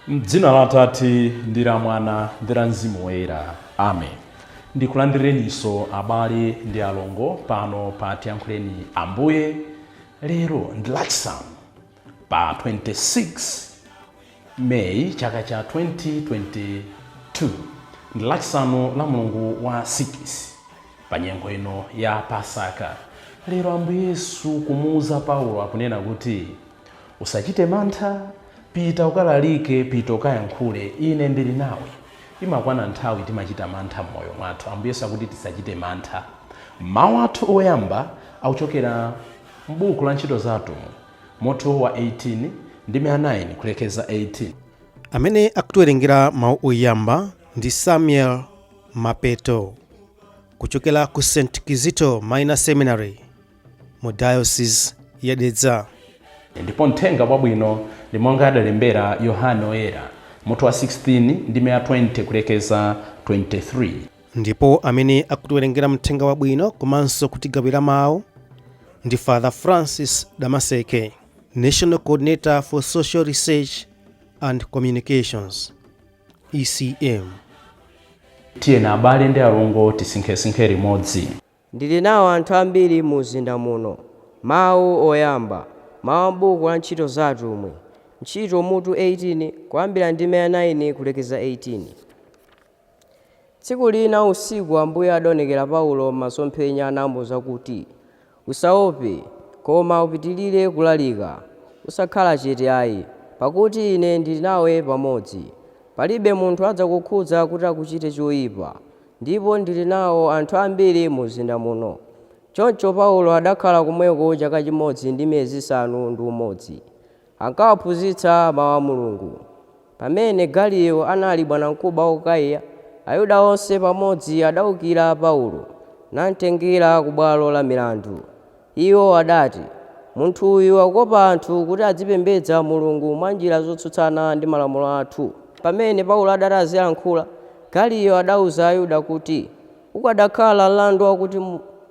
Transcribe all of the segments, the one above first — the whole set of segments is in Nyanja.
M'dzina la Atate ndi la Mwana ndi la Mzimu Woyera. Amen. Ndikulandireninso abale ndi alongo pano pa Tiyankhuleni Ambuye. Lero ndi Lachisanu pa 26 May chaka cha 2022. Ndi Lachisanu la mulungu wa 6 pa nyengo ino ya Pasaka. Lero Ambuye Yesu kumuuza Paulo akunena kuti usachite mantha, pita ukalalike, pita ukayankhule, ine ndili nawe. Imakwana nthawi timachita mantha m'moyo mwathu. Ambuye Yesu akuti tisachite mantha. Mawu athu oyamba akuchokera m'buku la Ntchito za Atumwi, mutu wa 18 ndime ya 9 kulekeza 18. Amene akutiwerengera mawu oyamba ndi Samuel Mapeto kuchokera ku St Kizito Minor Seminary mu Diocese ya Dedza. Ndipo mthenga wabwino ndi monga adalembera Yohane Oyera, mutu wa 16 ndime ya 20 kulekeza 23. Ndipo amene akutiwerengera mthenga wabwino komanso kutigawira mawu ndi Father Francis Damaseke, National Coordinator for Social Research and Communications, ECM. Tiyeni abale ndi alongo tisinkhesinkhe limodzi. Ndili nawo anthu ambiri mu mzinda muno. Mawu oyamba, mawu a m'buku la Ntchito za Atumwi, Ntchito mutu 18 kuyambira ndime ya 9 kulekeza 18. Tsiku lina usiku Ambuye adaonekera Paulo m'masomphenya namuwuza kuti, usaope, koma upitirire kulalika, usakhala chete ayi, pakuti ine ndili nawe pamodzi. Palibe munthu adzakukhudza kuti akuchite choyipa, ndipo ndili nawo anthu ambiri mu mzinda muno. Choncho Paulo adakhala komweko chaka chimodzi ndi miyezi 6 ndi umodzi. Ankawaphunzitsa mawu a Mulungu. Pamene Galiyo anali bwanamkubwa wa ku Akaiya, Ayuda onse pamodzi adawukira Paulo, namtengera ku bwalo la milandu. Iwo adati, munthu uyu akukopa anthu kuti adzipembedza Mulungu mwa njira zotsutsana ndi malamulo athu. Pamene Paulo adati aziyankhula, Galiyo adawuza Ayuda kuti, ukadakhala mlandu wakuti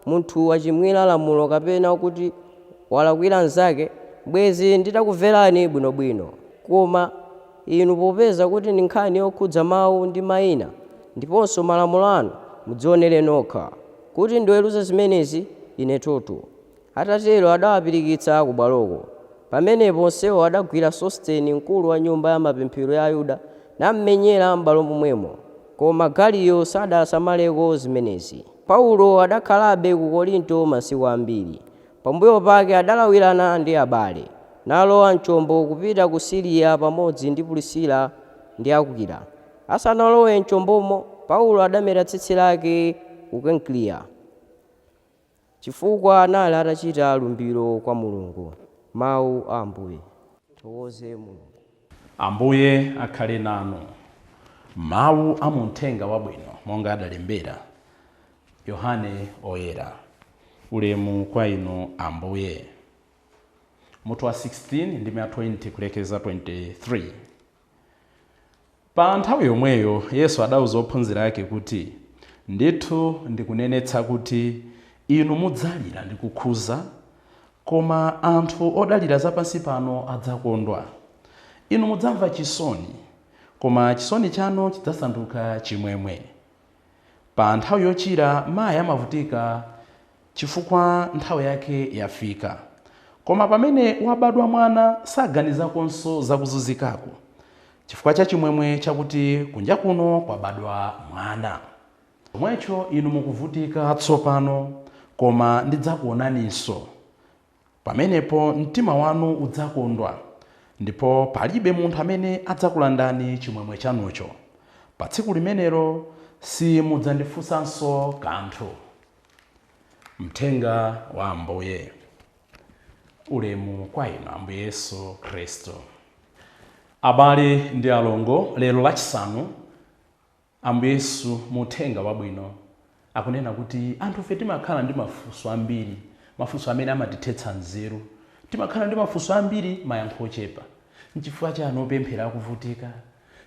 munthu wachimwira lamulo kapena kuti walakwira mnzake, bwezi nditakumverani bwinobwino. Koma inu popeza kuti ndi nkhani yokhudza mawu ndi mayina ndiponso malamulo anu, mudzionere nokha kuti ndiweruze zimenezi ine toto. Atatero adawapirikitsa ku bwaloko. Pamenepo onsewo adagwira Sosteni, mkulu wa nyumba ya mapemphero ya Ayuda, nammenyera m'bwalo momwemo. Koma Galiyo sadasamaleko zimenezi. Paulo adakhalabe ku Korinto masiku ambiri. Pambuyo pake adalawirana ndi abale, nalowa mchombo kupita ku Siriya pamodzi ndi Prisila ndi Akwila. Asanalowe mchombomo, Paulo adameta tsitsi lake ku Kenkreya, chifukwa anali atachita lumbiro kwa Mulungu. Mawu a Ambuye. Thokoze Mulungu. Ambuye akhale nanu. Mawu a muthenga wabwino monga adalembera Yohane Oyera. Ulemu kwa inu Ambuye. Mutu wa 16 ndime ya 20 kulekeza 23. Pa nthawi yomweyo Yesu adauza ophunzira ake kuti, ndithu ndikunenetsa kuti inu mudzalira ndi kukhuza, koma anthu odalira zapansi pano adzakondwa. Inu mudzamva chisoni, koma chisoni chanu chidzasanduka chimwemwe. Pa nthawi yochira mayi amavutika chifukwa nthawi yake yafika. Koma pamene wabadwa mwana saganizakonso zakuzunzikako, chifukwa cha chimwemwe chakuti kunja kuno kwabadwa mwana. Chomwecho inu mukuvutika tsopano, koma ndidzakuonaninso. Pamenepo mtima wanu udzakondwa, ndipo palibe munthu amene adzakulandani chimwemwe chanucho. Pa tsiku limenelo simudzandifunsanso kanthu. Mthenga wa Ambuye. Ulemu kwa inu Ambuye Yesu Khristu. Abale ndi alongo, lero Lachisanu Ambuye Yesu mu uthenga wabwino akunena kuti anthufe timakhala ndi mafunso ambiri, mafunso amene amatithetsa nzeru. Timakhala ndi mafunso ambiri, mayankho ochepa. Nchifukwa chani opemphera akuvutika?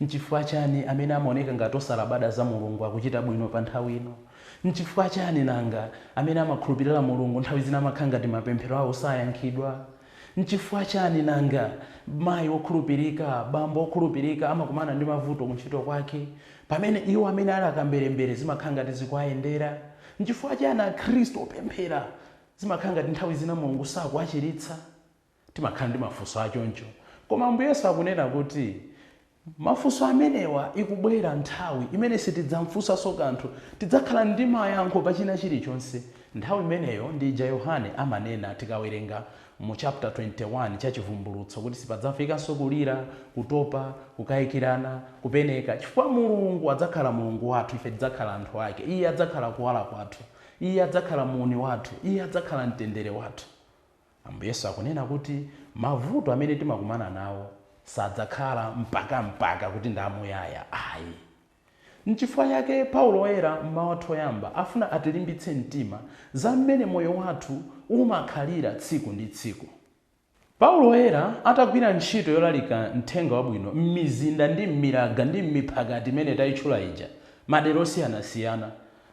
Nchifukwa chani amene amaoneka ngati osalabada za Mulungu akuchita bwino pa nthawi ino? Nchifukwa chani nanga amene amakhulupirira Mulungu nthawi zina amakhala ngati mapemphero awo sayankhidwa? Nchifukwa chani nanga mayi wokhulupirika, bambo wokhulupirika amakumana ndi mavuto kuntchito kwake, pamene iwo amene ali akamberembere zimakhala ngati zikuwayendera? Nchifukwa chani akhristu opemphera zimakhala ngati nthawi zina Mulungu sakuwachiritsa? Timakhala ndi mafunso achoncho. Koma Ambuye Yesu akunena kuti mafunso amenewa ikubwera nthawi imene sitidzamfunsanso kanthu, tidzakhala ndi mayankho pa china chilichonse. Nthawi imeneyo ndi ija Yohane amanena tikawerenga mu chapter 21 cha Chivumbulutso kuti sipadzafikanso kulira, kutopa, kukayikirana, kupeneka, chifukwa Mulungu adzakhala Mulungu wathu, ife tidzakhala anthu ake. Iye adzakhala kuwala kwathu, Iye adzakhala muuni wathu, Iye adzakhala mtendere wathu. Ambuye Yesu akunena kuti mavuto amene timakumana nawo sadzakhala mpaka kuti ndamuyaya, ayi. Nchifukwa chake Paulo Woyera mmawu athu oyamba afuna atilimbitse mtima za mmene moyo wathu umakhalira tsiku ndi tsiku. Paulo Woyera atagwira ntchito yolalika mthenga wabwino m'mizinda ndi m'milaga ndi m'miphakati imene tayitchula ija, madera osiyanasiyana,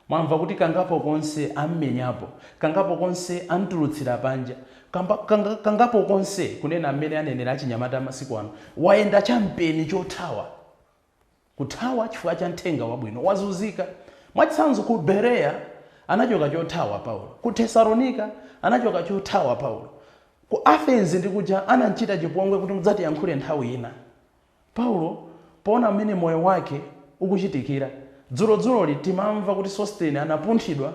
mwamva kuti kangapo konse ammenyapo, kangapo konse amtulutsira panja, kangapo konse, kunena mmene anenera achinyamata amasiku ano, wayenda champeni chothawa, kuthawa chifukwa cha mthenga wabwino, wazunzika. Mwachitsanzo ku Bereya anachoka chothawa Paulo, ku Tesalonika anachoka chothawa Paulo, ku Athens ndi kuja anamchita chipongwe kuti mudzatiyankhule nthawi ina. Paulo poona mmene moyo wake ukuchitikira, dzulodzuloli timamva kuti Sostene anapunthidwa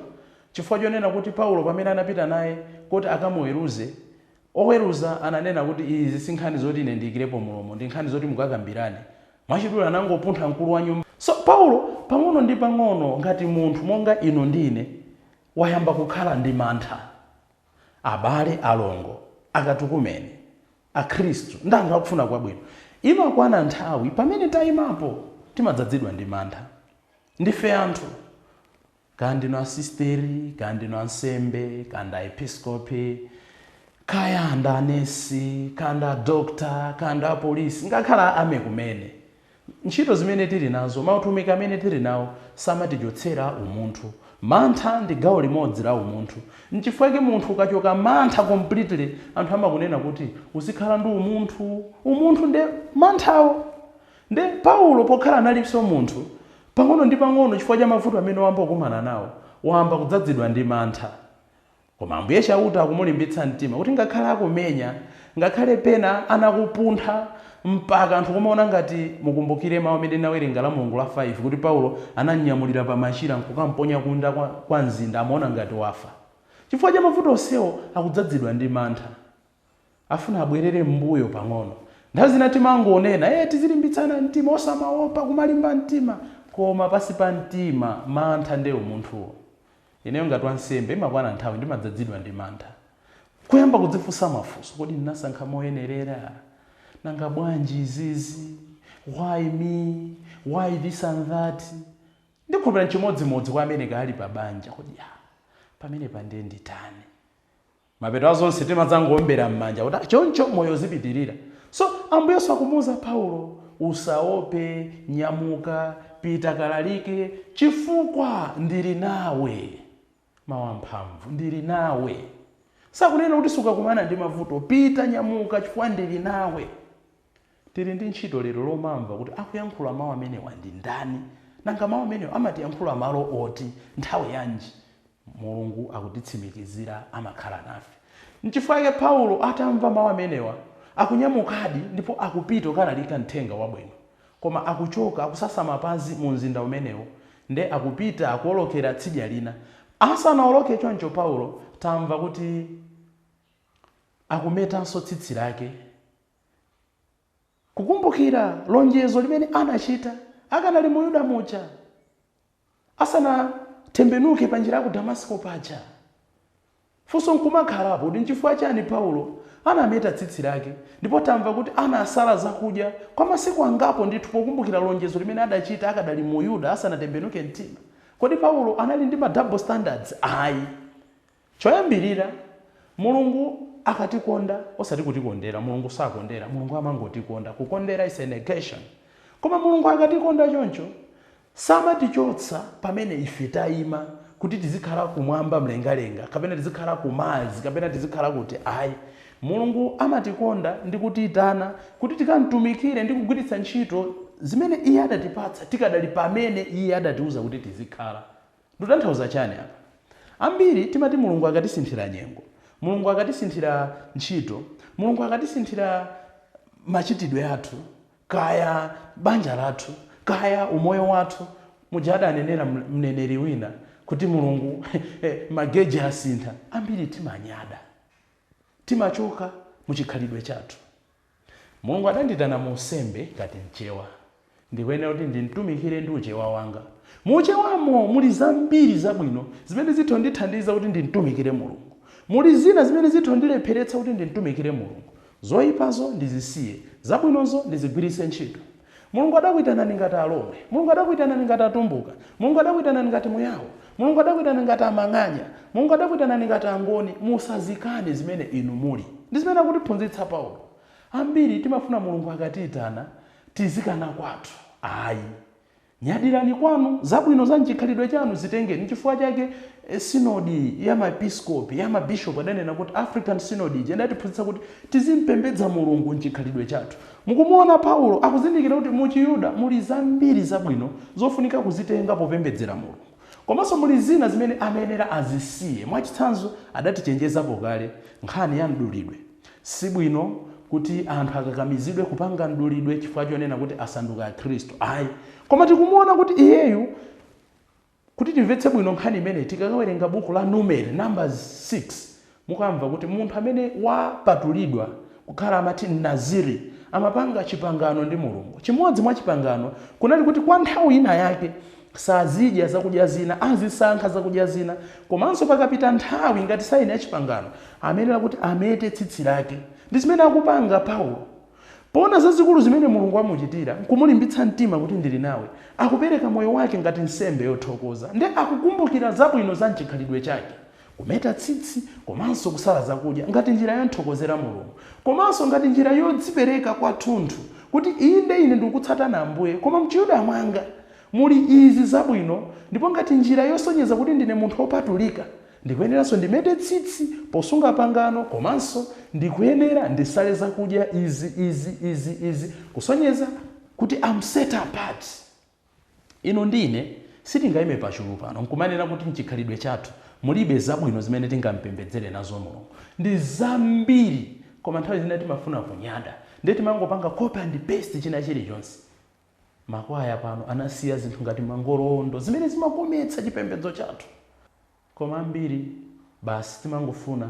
chifukwa chonena kuti Paulo pamene anapita naye kuti akamuweruze, oweruza ananena kuti izi si nkhani zoti ine ndiyikirepo mulomo, ndi nkhani zoti mukakambirane. Mwachidule anangopuntha mkulu wa nyumba. So Paulo pang'ono ndi pang'ono ngati munthu monga inu ndi ine wayamba kukhala ndi mantha. Abale, alongo, akatukumene, akhristu ndi anthu akufuna kwabwino, imakwana nthawi pamene tayimapo timadzazidwa ndi mantha. Ndife anthu, kaya ndinu asisteri, kaya ndinu ansembe, kaya ndi aepiskopi, kaya ndi anesi, kaya ndi adokta, kaya ndi apolisi, ngakhala ame kumene, ntchito zimene tili nazo, mautumiki amene tili nawo samatichotsera umunthu. Mantha ndi gawo limodzi la umunthu. Nchifukwa chake munthu ukachoka mantha completely, anthu amakunena kuti uzikhala ndi umunthu. Umunthu nde manthawo. Nde Paulo pokhala analinso munthu, pang'ono ndi pang'ono chifukwa cha mavuto amene wayamba kukumana nawo, wayamba kudzazidwa ndi mantha. Koma Ambuye Chauta akumulimbitsa mtima kuti ngakhale akumenya, ngakhale pena anakupuntha mpaka anthu kumaona ngati, mukumbukire mawu amene ndinawerenga la Mulungu la 5 kuti Paulo anamnyamulira pa machira nkukamponya kunja kwa mzinda, amaona ngati wafa. Chifukwa cha mavuto onsewo akudzazidwa ndi mantha. Afuna abwerere m'mbuyo pang'ono. Nthawi zina timangonena, tizilimbitsana mtima, osamaopa kumalimba mtima. Koma pasi pa mtima mantha ndiye umunthuwo. Ineyo ngati wansembe imakwana nthawi ndimadzazidwa ndi mantha. Kuyamba kudzifunsa mafunso, kodi ndinasankha moyenerera? Nanga bwanji izizi? Why me? Why this and that? Ndikhulupirira nchimodzimodzi kwa amene ali pa banja, kodi pamene pa ndiye nditani? Mapeto azonse timadzangowombera m'manja kuti choncho moyo uzipitirira. So Ambuye Yesu akumuwuza Paulo, usaope, nyamuka, pita kalalike, chifukwa ndili nawe. Mawu amphamvu, ndili nawe. Sakunena kuti sukakumana ndi mavuto, pita, nyamuka, chifukwa ndili nawe. Tili ndi ntchito lero lomamva kuti akuyankhula mawu amenewa ndi ndani, nanga mawu amenewa amatiyankhula malo oti, nthawi yanji? Mulungu akutitsimikizira amakhala nafe. Nchifukwa chake Paulo atamva mawu amenewa akunyamukadi ndipo akupita kukalalika mthenga wabwino. Koma akuchoka akusasa mapazi mu mzinda umenewo, nde akupita akuolokera tsidya lina. Asanaoloke choncho Paulo tamva kuti akumetanso tsitsi lake, kukumbukira lonjezo limene anachita akanali mu Yuda muja, asanatembenuke pa njira ya ku Damasiko paja. Funso nkumakhalapo kuti nchifukwa chani Paulo anameta tsitsi lake, ndipo tamva kuti anasala zakudya kwa masiku angapo ndithu pokumbukira lonjezo limene adachita akadali mu Yuda asanatembenuke mtima. Kodi Paulo anali ndi ma double standards? Ayi. Choyambirira, Mulungu akatikonda, osati kutikondera, Mulungu sakondera, Mulungu amangotikonda. Kukondera is a negation. Koma Mulungu akatikonda choncho, samatichotsa pamene ife tayima kuti tizikhala kumwamba mlengalenga, kapena tizikhala ku Mars, kapena tizikhala kuti ayi. Mulungu amatikonda ndi kutiyitana kuti tikamtumikire ndi kugwiritsa ntchito zimene iye adatipatsa tikadali pamene iye adatiuza kuti tizikhala. Ndikutanthauza chani apa? Ambiri timati Mulungu akatisinthira nyengo, Mulungu akatisinthira ntchito, Mulungu akatisinthira machitidwe athu, kaya banja lathu, kaya umoyo wathu. Muja adanenera mneneri wina kuti Mulungu mageji asintha. Ambiri timanyada, timachoka muchikhalidwe chathu. Mulungu adanditana mu usembe ngati mchewa, ndikuyenera kuti ndimtumikire ndi uchewa wanga. Muchewamo muli zambiri zabwino zimene zitha kundithandiza kuti ndimtumikire Mulungu. Muli zina zimene zitha kundilepheretsa kuti ndimtumikire Mulungu. Zoyipazo ndizisiye, zabwinozo ndizigwiritse ntchito. Mulungu adakuyitanani ngati Alomwe, Mulungu adakuyitanani ngati Atumbuka, Mulungu adakuyitanani ngati Muyawo, Mulungu adakuyitanani ngati Amang'anya, Mulungu adakuyitanani ngati Angoni. Musazikane zimene inu muli. Ndi zimene akutiphunzitsa Paulo. Ambiri timafuna Mulungu akatiyitana tizikana kwathu. Ayi, nyadirani kwanu, zabwino za mchikhalidwe chanu zitengeni. Chifukwa chake sinodi ya maepiskopi ya mabishopu adanena kuti African Synod ija idatiphunzitsa kuti tizimpembedza Mulungu mchikhalidwe chathu. Mukumuona Paulo akuzindikira kuti muchiyuda muli zambiri zabwino zofunika kuzitenga popembedzera Mulungu, komanso muli zina zimene amayenera azisiye. Mwachitsanzo, adatichenjezapo kale nkhani ya mdulidwe. Sibwino kuti anthu akakamizidwe kupanga mdulidwe chifukwa chonena kuti asanduka akhristu. Ayi, koma tikumuona kuti iyeyu, kuti timvetse bwino nkhani imeneyi, tikakawerenga buku la Numeri, Numbers 6, mukamva kuti munthu amene wapatulidwa kukhala amati Mnaziri amapanga chipangano ndi Mulungu. Chimodzi mwa chipangano kunali kuti kwa nthawi ina yake sazidya zakudya zina, azisankha zakudya zina. Komanso pakapita nthawi, ngati saini ya chipangano, amayenera kuti amete tsitsi lake. Ndi zimene akupanga Paulo. Poona zazikulu zimene Mulungu amuchitira, nkumulimbitsa mtima kuti ndili nawe, akupereka moyo wake ngati nsembe yothokoza. Ndi akukumbukira zabwino za mchikhalidwe chake, kumeta tsitsi komanso kusala zakudya ngati njira yonthokozera Mulungu, komanso ngati njira yodzipereka kwathunthu kuti inde ine ndikukutsatana Ambuye, koma mchiyuda mwanga muli izi zabwino, ndipo ngati njira yosonyeza kuti ndine munthu wopatulika ndikuyeneranso ndimete tsitsi posunga pangano, komanso ndikuyenera ndisale zakudya izi izi izi izi, kusonyeza kuti I'm set apart. Inu ndine sitingayime pachulu pano nkumanena kuti mchikhalidwe chathu mulibe zabwino zimene tingampembedzere nazo Mulungu. Ndi zambiri, koma nthawi zina timafuna kunyada, ndiye timangopanga copy and paste china chilichonse. Makwaya pano anasiya zinthu ngati mangolondo zimene zimakometsa chipembedzo chathu, koma ambiri basi timangofuna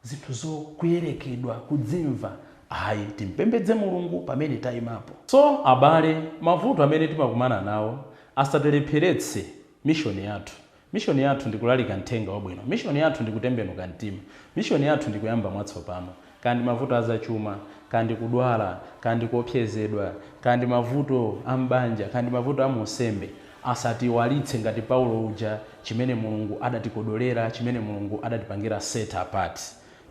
zinthu zokuyerekedwa kudzimva. Ayi, timpembedze Mulungu pamene tayimapo. So abale, mavuto amene timakumana nawo asatilepheretse mission yathu. Mission yathu ndikulalika mthenga wabwino, mission yathu ndikutembenuka mtima, mission yathu ndikuyamba mwatsopano. Kandi mavuto azachuma, kandi kudwala, kandi kuopsezedwa, kandi mavuto ambanja, kandi mavuto amunsembe, asatiwalitse ngati Paulo uja chimene Mulungu adatikodolera, chimene Mulungu adatipangira set apart.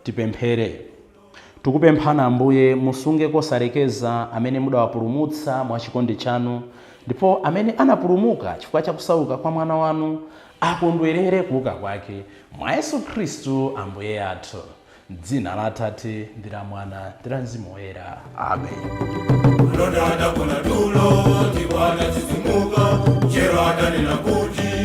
Tipemphere. Tikupemphana Ambuye, musunge kosalekeza amene mudawapulumutsa mwa chikondi chanu, ndipo amene anapulumuka chifukwa cha kusauka kwa mwana wanu akondwerere kuuka kwake, mwa Yesu Khristu Ambuye athu. Dzina la Atate ndi la Mwana ndi la Mzimu Woyera. Amen. Mlonda adagona tulo ndipo adatsitsimuka, chero adanena kuti